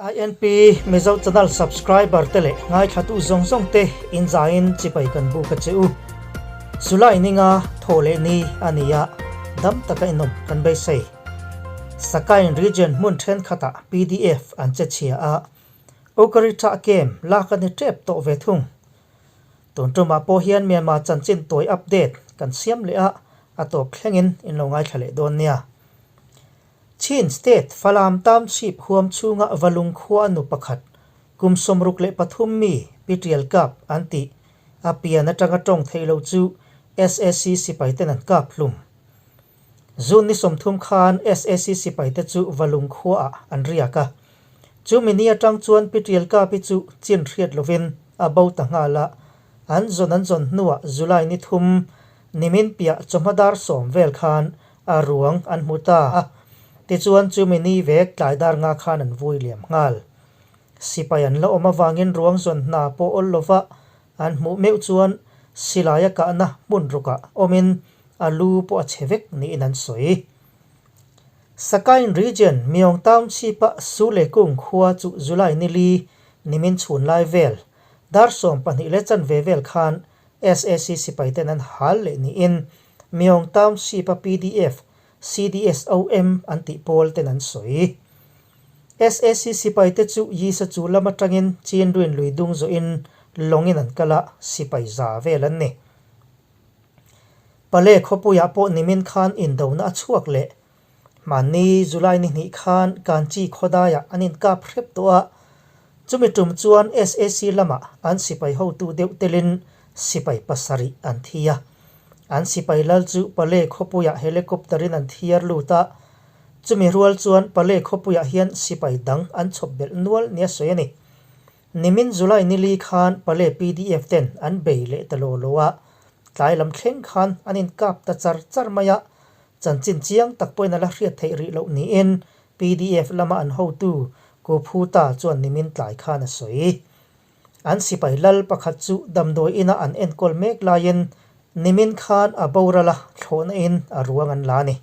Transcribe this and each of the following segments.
INP Mizo Channel subscriber te leh ngaithlatu zawng zawng te in zaiin chipai kan buk a che u. Sulai ninga thaw leh ni a ni a, dam taka inawm kan beisei. Sakain region hmun thenkhatah pdf an che chhia a, Ukari tah kem lak a ni tep tawh ve thung. Tun tumah pawh hian Myanmar chanchin tawi update kan siam leh a, a tawp thlengin in lo ngaithla leh dawn nia. Chin State Falam Township huam chhunga Valung khua nu pakhat, kum 63 mi Pi Tial Kap an tih, a pian atanga tawng theih lo chu sac sipaiten an kap hlum. June ni 30 khan sac sipaite chu Valung khuaah an riak a. Chumi ni atang chuan Pi Tial Kap-i chu chin hriat lovin a bo ta nghal a, an zawn an zawn hnuah July ni 3 nimin piah chawhma dar 10 vel khan a ruang an hmu ta a. Tichuan chumi ni vek tlai dar nga khan an vui liam nghal. Sipai an la awm avangin ruang zawn hna pawh awl lova an hmuh meuh chuan silai a kahna hmun rukah awmin a lu pawh a chhe vek niin an sawi. Sakain Region, Myong Township-a Sulekung khua chu July ni li nimin chhun lai vel dar 12 leh chanve vel khan sac sipaiten an hal leh niin Myong Township-a pdf, CDSOM an tih pawl ten an sawi. Sac sipaite chu Yisa chu lam atangin Chinruin lui dung zawhin lawngin an kal a, sipai za vel an ni. Pale khawpuiah pawh nimin khan indona a chhuak leh. Mahni July ni hnih khan Kanchi khawdaiah an inkap hrep tawh a, chumi tum chuan sac lamah an sipai hotu deuh telin sipai pasarih an thi a. An sipai lal chu Pale khawpuiah helicopter-in an thiar lut a, chumi rual chuan Pale khawpuiah hian sipai dang an chhawp belh nual nia sawi a ni. Nimin July ni li khan Pale pdf ten an bei leh ta lo lo a, tlai lam thleng khan an inkap ta char char mai a, chanchin chiang tak pawhin a la hriat theih rih loh niin pdf lama an hotu Ku Phuta chuan nimin tlai khan a sawi. An sipai lal pakhat chu damdawi ina an enkawl mek laiin nimin khan a boral a thlawhna in a ruang an la a ni.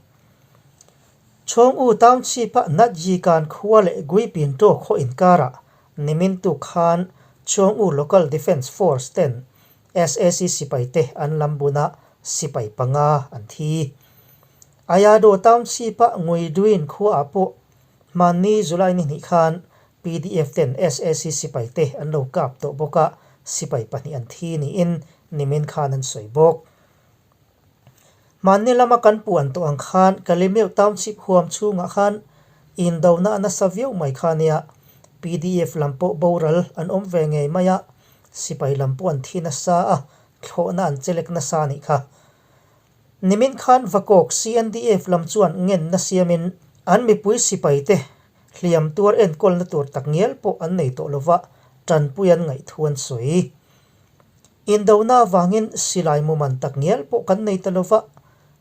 Chhawng U Township-a Natyikan khua leh Guipinto khaw inkarah nimin tuk khan Chhawng U Local Defence Force ten sac sipaite an lam buna sipai panga an thi. Ayado Township-a Nguiduin khuaah pawh hmanni July ni hnih khan pdf ten sac sipaite an lo kap tawh bawk a, sipai pahnih an thi niin nimin khan an sawi bawk. Mahni lama kan puan tawh ang khan Kalemeu Township huam chhungah khan indona a nasa viau mai kha nia, pdf lam pawh boral an awm ve ngei mai a, sipai lam pawh an thi nasa a, thlawhna an chelek nasa a nih kha. Nimin khan Vakawk CNDF lam chuan ngenna siamin an mipui sipaite hliam tuar enkawlna tur takngial pawh an nei tawh lova, tanpui an ngaihthu an sawi. Indona avangin silai muman tak ngial pawh kan nei ta lova,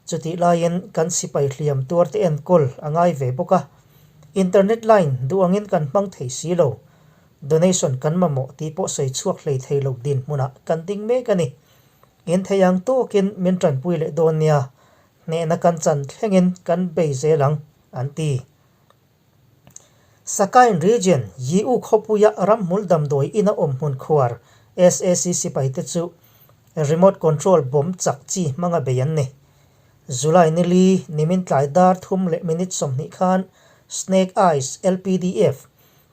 chutih laiin kan sipai hliam tuarte enkawl a ngai ve bawk a. Internet line duh angin kan hmang thei si lo. Donation kan mamawh tih pawh sawi chhuak hlei thei lo dinhmunah kan ding mek a ni. In thei ang tawkin min tanpui leh dawn nia, hnehna kan chan thlengin kan bei zel ang, an ti. Sakain Region, Yiu khawpuia ramhmul damdawi ina awm hmun khuar sac sipaite chu remote control bomb chak chi hmanga bei an ni. July ni li nimin tlai dar thum leh minute 20 khan Snake Eyes LPDF,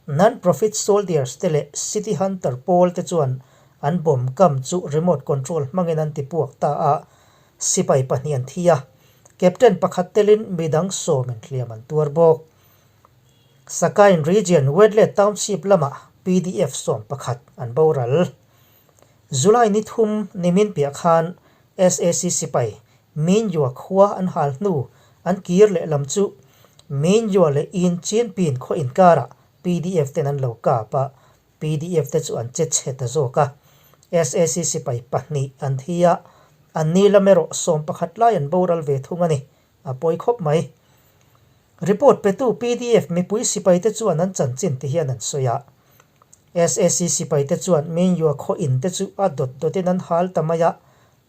Non-Profit Soldiers te leh City Hunter pawl te chuan an bomb kam chu remote control hmangin an tipuak ta a, sipai pahnih an thi a. Captain pakhat telin midang sawmin hliam an tuar bawk. Sakain Region Wedle Township lamah pdf 11 an boral. July ni thum nimin piah khan sac sipai Minyua khua an hal hnu an kir leh lam chu Minyua leh In Chinpin khaw inkarah pdf ten an lo kap a, Pdf te chu an che chhe ta zawk a. Sac sipai pahnih an thi a, an ni lam erawh 11 lai an boral ve thung a ni. A pawi khawp mai. Report petu pdf mipui sipai te chuan an chanchin ti hian an sawi a. Sac sipai te chuan Minyua khaw in te chu a dawt dawtin an hal ta mai a,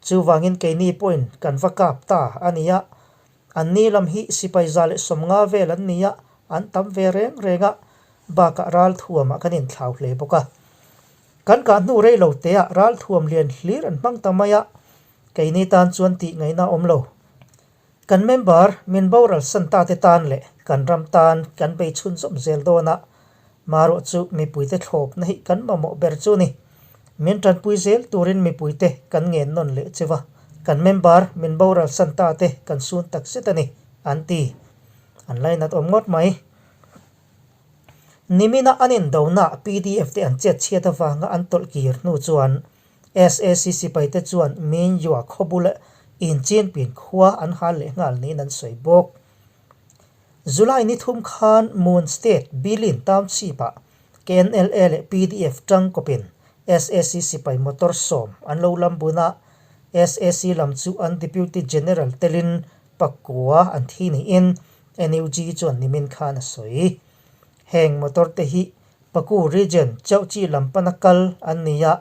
chuvangin keini pawhin kan va kap ta a ni a. An ni lam hi sipai 150 vel an ni a, an tam ve reng reng a. Bakah ralthuamah kan inthlau hle bawk a. Kan kah hnu rei lo teah ralthuam lian hlir an hmang ta mai a, keini tan chuan tih ngaihna a awm lo. Kan member min boral san ta te tan leh kan ram tan kan bei chhunzawm zel dawn a, marawh chu mipuite thlawpna hi kan mamawh ber chu ni. Min tanpui zel turin mipuite kan ngen nawn leh cheu a, kan member min boral san ta te kan sun tak zet a ni, an ti. An lainat awm ngawt mai. Nimina an indonaah pdf te an chet chhiat avanga an tawlh kir hnu chuan SAC sipaite chuan Mingyua khawbula inchinpin khua an hal leh nghal niin an sawi bawk. July ni thum khan Moon State Bilin Township-ah KNLA leh pdf tangkawpin SAC sipai motor sawm an lo lam bun a, SAC lam chu an Deputy General telin pakua an thi niin NUG chuan nimin khan a sawi. Heng motor te hi Paku region Chauhchi lam pana kal an ni a,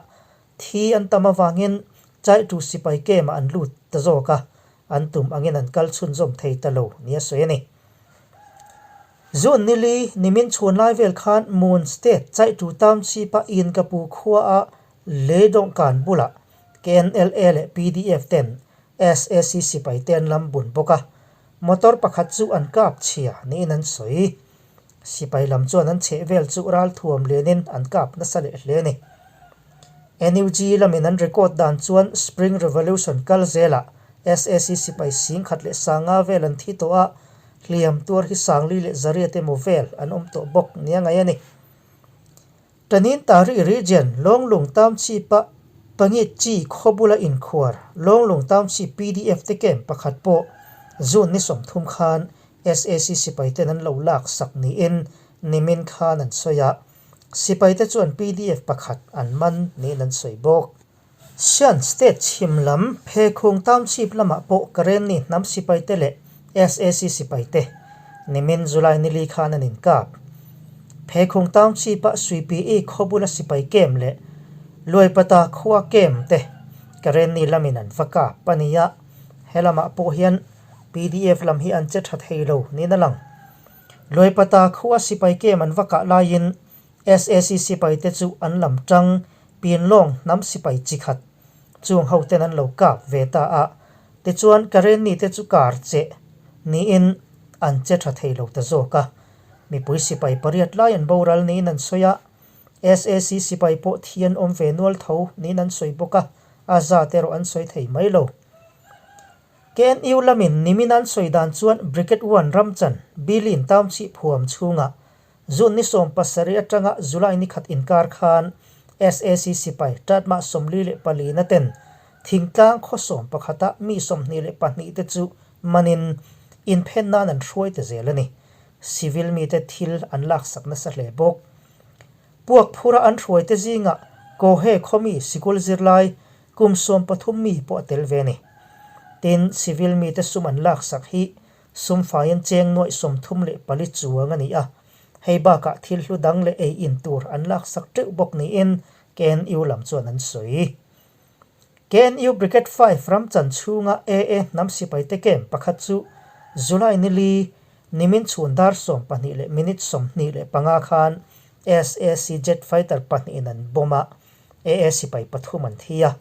thi an tam avangin Chaitu sipai camp-ah an lut ta zawk a, an tum angin an kal chhunzawm thei ta lo nia sawi a ni. June nili nimin chhun lai vel khan Moon State Chaitu Township-a Inkapu khuaah Leidawngkan bulah KNLA leh pdf ten SAC sipai te an lam bun bawk a, motor pakhat chu an kap chhia niin an sawi. Sipai lam chuan an chheh vel chu ralthuam lianin an kap nasa leh hle a ni. NUG lamin an record dan chuan Spring Revolution kal zelah SAC sipai singkhat leh sanga vel an thi tawh a, hliam tuar hi sangli leh zariat emaw vel an awm tawh bawk nia ngaih a ni. Tanin Tari Region, Lawnglung Township-a Pangit Chi khaw bula inkhuar Lawnglung Township pdf te camp pakhat pawh June ni 30 khan SAC sipaiten an lo lak sak niin nimin khan an sawi a, sipaite chuan pdf pakhat an man niin an sawi bawk. Shan State chhim lam Phekhung Township lamah pawh Karenni hnam sipaite leh SAC sipaite nimin July ni li khan an inkap. Phekhung Township-a Suipi-i khaw bula sipai camp leh Luaipata khua camp te Karenni lamin an va kap a ni a, he lamah pawh hian pdf lam hi an che tha thei lo niin a lang. Luaipata khua sipai camp an va kah laiin SAC sipaite chu an lam tang Pinlawng hnam sipai chi khat chung hoten an lo kap ve ta a, tichuan Karenni te chu kar che niin an che tha thei lo ta zawk a. Mipui sipai pariat lai an boral niin an sawi a, SAC sipai pawh thi an awm ve nual tho niin an sawi bawk a, a zat erawh an sawi thei mai lo. KNU lamin nimin an sawi dan chuan Brigade One ramchan Bilin Township huam chhungah June ni 17 atanga July ni khat inkar khan SAC sipai Tatmah 44 na ten thingtlang khaw sawm pakhata mi 22 te chu manin inphen nan an hruai ta zel a ni. Civil mite thil an laksak nasa hle bawk. Puak phura an hruai te zingah Kohe khawmi sikul zirlai kum 13 mi pawh a tel ve a ni. Tin, civil mite sum an laksak hi Sumfaiin cheng nuaih 34 chuang a ni a, hei bakah thil hlu dang leh ei in tur an laksak teuh bawk niin KNU lam chuan an sawi. KNU Brigade 5 ram chan chhunga AA hnam sipaite camp pakhat chu July ni li nimin chhun dar 12 leh minute 25 khan SAC jet fighter pahnihin an bomb a, AA sipai pathum an thi a,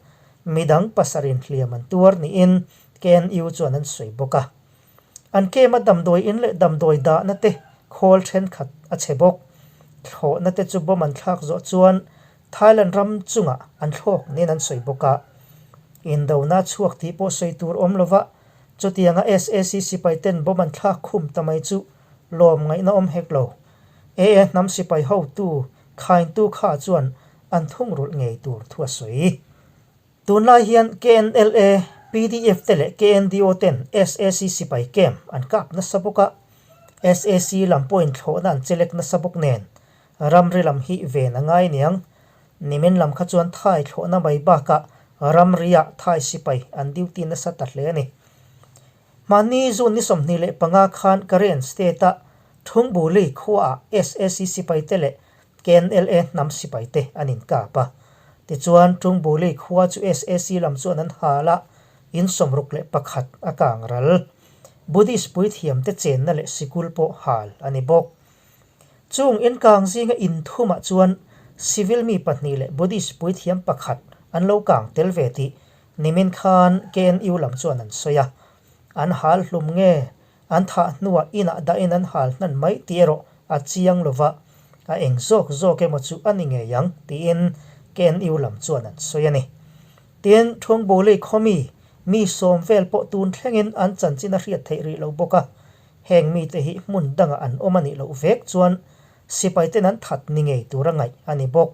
midang pasarih hliam an tuar niin KNU chuan an sawi bawk a. An camp a damdawi in leh damdawi dahna te khawl thenkhat a chhe bawk. Thlawhna te chu bomb an thlak zawh chuan Thailand ram chungah an thlawk niin an sawi bawk a. Indona chhuak tih pawh sawi tur awm lova chutianga SAC sipai ten bomb an thlak khum ta mai chu lawm ngaihna awm hek lo. AA hnam sipai hotu khaintu kha chuan an thungrulh ngei tur thu a sawi. Tunlai hian KNLA, pdf te leh KNDO ten SAC sipai camp an kap nasa bawk a, SAC lam pawhin thlawhna an chelek nasa bawk nen ramri lam hi ven a ngai niang. Nimin lam kha chuan Thai thlawhna mai bakah ramriah Thai sipai an duty nasa ta hle a ni. Mahni June ni 25 khan Karen State-a Thungbuli khuaah SAC sipaite leh KNLA hnam sipaite an inkap a. Tichuan, Tungbuli khua chu SAC lam chuan an hal a, in 61 a kang ral. Buddhist puithiamte chenna leh sikul pawh hal a ni bawk. Chung inkang zinga inthumah chuan civil mi pahnih leh Buddhist puithiam pakhat an lo kang tel ve tih nimin khan KNU lam chuan an sawi a. An hal hlum nge an thah hnuah inah dahin an hal hnan mai tih erawh a chiang lo va, a eng zawk zawk emaw chu a ni ngei ang tiin KNU lam chuan an sawi a ni. Tin, Thungbuli khawmi mi sawm vel pawh tun thlengin an chanchin a hriat theih rih lo bawk a, Heng mite hi hmun dangah an awm a nih loh vek chuan sipaiten an that ni ngei tura ngaih a ni bawk.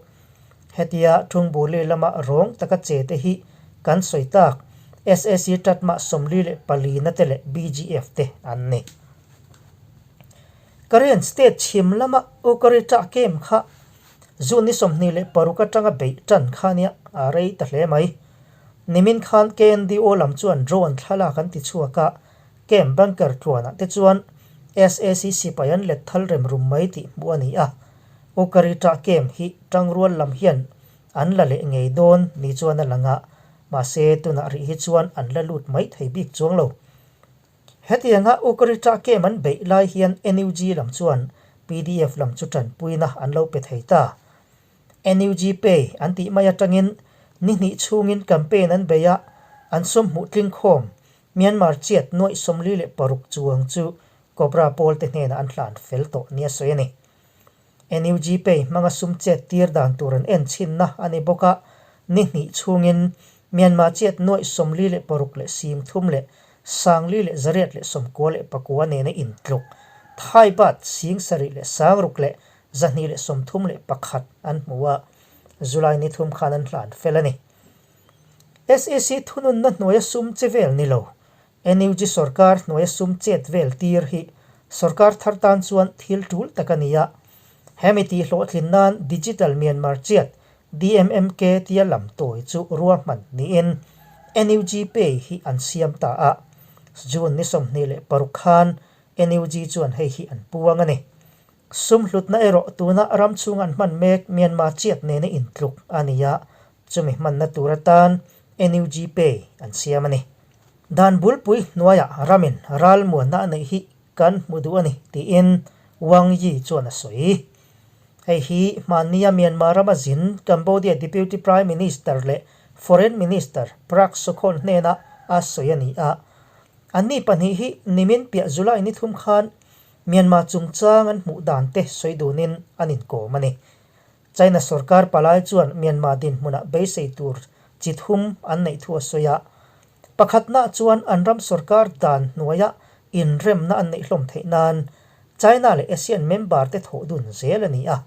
Hetia Thungbuli lama rawng taka che te hi kan sawi tak SAC Tatmah 44 na te leh BGF te an ni. Karen State chhim lama Ukari ṭah kem kha June ni 26 aṭanga beih ṭan kha nia a rei ta hle mai. Nimin khan KNDO lam chuan drone thlalak an ti chhuak a, Camp bunker tluanah te chuan SAC sipai an let thal rem rum mai tih hmuh a ni a, Ukari ṭah camp hi ṭangrual lam hian an la leh ngei dawn ni chuan a lang a, mahse tunah rih hi chuan an la lut mai thei bik chuang lo. Hetianga Ukari ṭah camp an beih lai hian NUG lam chuan pdf lam chu ṭanpuina an lo pe thei ta. NUG Pay an tih mai aṭangin ni hnih chhungin campaign an bei a, an sum hmuh tling khawm Myanmar chiat nuaih 46 chuang chu Cobra pawl te hnenah an hlan fel tawh nia sawi a ni. NUG Pay hmanga sum chet tir dan tur an en chhinna a ni bawk a, ni hnih chhungin Myanmar chiat nuaih 46 leh 30 leh 500 leh 899 nena intluk Thai baht 7,000 leh 600 leh 231 an hmu a, July ni thum khan an hlan fel a ni. SEC thununna hnuaia sum che vel ni lo, NUG sorkar hnuaia sum chet vel tir hi sorkar thar tan chuan thil tul tak a ni a. Hemi tih hlawhtlin nan Digital Myanmar Chiat, DMMK, tia lam tawi chu ruahman niin NUG Pay hi an siam ta a. June ni 26 khan NUG chuan hei hi an puang a ni. Sum hlutna erawh tuna ram chhung an hman mek Myanmar chiat nena intluk a ni a, chumi hmanna tur atan NUG Pay an siam a ni. Dan bulpui hnuaiah ramin ralmuanna a neih hi kan hmu duh a ni, tiin Wang Yi chuan a sawi. Hei hi hmannia Myanmar rama zin Cambodia Deputy Prime Minister leh Foreign Minister Prak Sokhonn hnena a sawi a ni a. Anni pahnih hi nimin piah July ni thum khan Myanmar chungchang an hmuh dan te sawi dunin an inkawm a ni. China sorkar palai chuan Myanmar dinhmunah beisei tur chi thum an neih thu a sawi a. Pakhatnaah chuan an ram sorkar dan hnuaia inremna an neih hlawm theih nan China leh ASEAN member te thawh dun zel a ni a.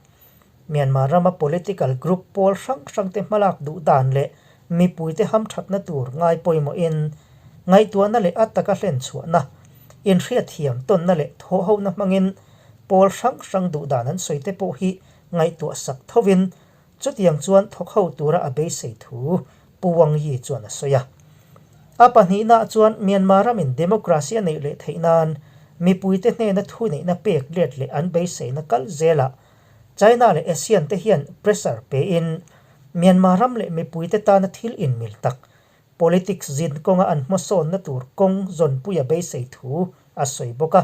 Myanmar rama political group pawl hrang hrang te hmalak duh dan leh mipuite hamthatna tur ngai pawimawhin ngaihtuahna leh a taka hlenchhuahna, inhriatthiam tawnna leh thawhhona hmangin pawl hrang hrang duh dan an sawi te pawh hi ngaihtuah sak thovin chutiang chuan thawk ho tura a beisei thu Pu Wang Yi chuan a sawi a. A pahnihnaah chuan Myanmar ramin democracy a neih leh theih nan mipuite hnena thuneihna pek let leh an beiseina kal zelah China leh ASEAN te hian pressure pein Myanmar ram leh mipuite tana thil inmil tak politics zin kawnga an hmasawnna tur kawng zawnpuia beisei thu a sawi bawk a.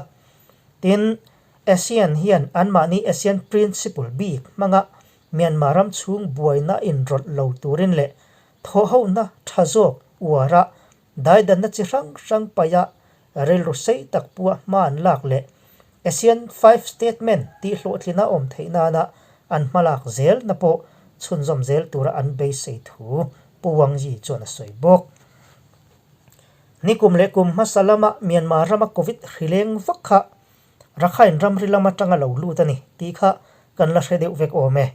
Tin, ASEAN hian anmahni ASEAN Principle bik hmanga Myanmar ram chhung buaina inrawlh lo turin leh thawhhona tha zawk uara daidanna chi hrang hrang paia rilru sei tak pua hma an lak leh ASEAN Five Statement tih hlawhtlina awm theih nana an hmalak zelna pawh chhunzawm zel tura an beisei thu Pu Wang Yi chuan a sawi bawk. Nikum leh kum hmasa lama Myanmar rama Covid hrileng vak kha Rakhine ramri lam atanga lo lut a ni tih kha kan la hre deuh vek awm e.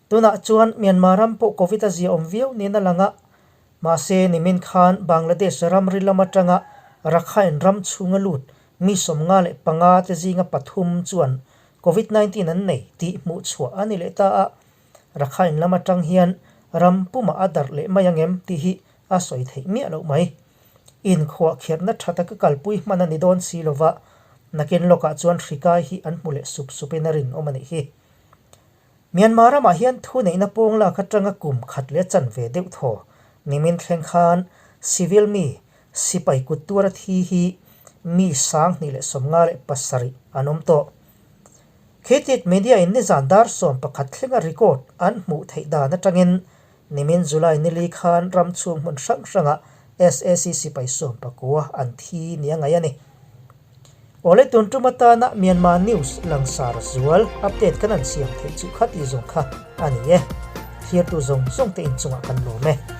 Tunah chuan Myanmar ram pawh Covid a ziaawm viau niin a lang a, mahse nimin khan Bangladesh ramri lam atanga Rakhine ram chhunga lut mi 55 te zinga pathum chuan Covid 19 an nei tih hmuh chhuah a ni leh ta a, Rakhine lam atang hian ram pumah a darh leh mai angem tih hi a sawi theih miah loh mai. Inkhuahkhirhna tha taka kalpui hman a ni dawn si lova, nakin lawkah chuan hrikai hi an hmu leh sup supin a rinawm a nih hi. Myanmar ramah hian thuneihna pawng lak atanga kum khat leh chanve deuh thaw nimin thleng khan civil mi sipai kut tuara thi hi mi 2057 an awm tawh. Khitit media in nizan dar 11 thlenga record an hmuh theih dan atangin nimin July nili khan ram chhung hmun hrang hrangah sac sipai 19 an thi nia ngaih a ni. Awle tun tum atana Myanmar news langsar zual update kan an siam theih chu khati zawng kha a ni e. Thirtu zawng zawng te inchungah kan lawm e.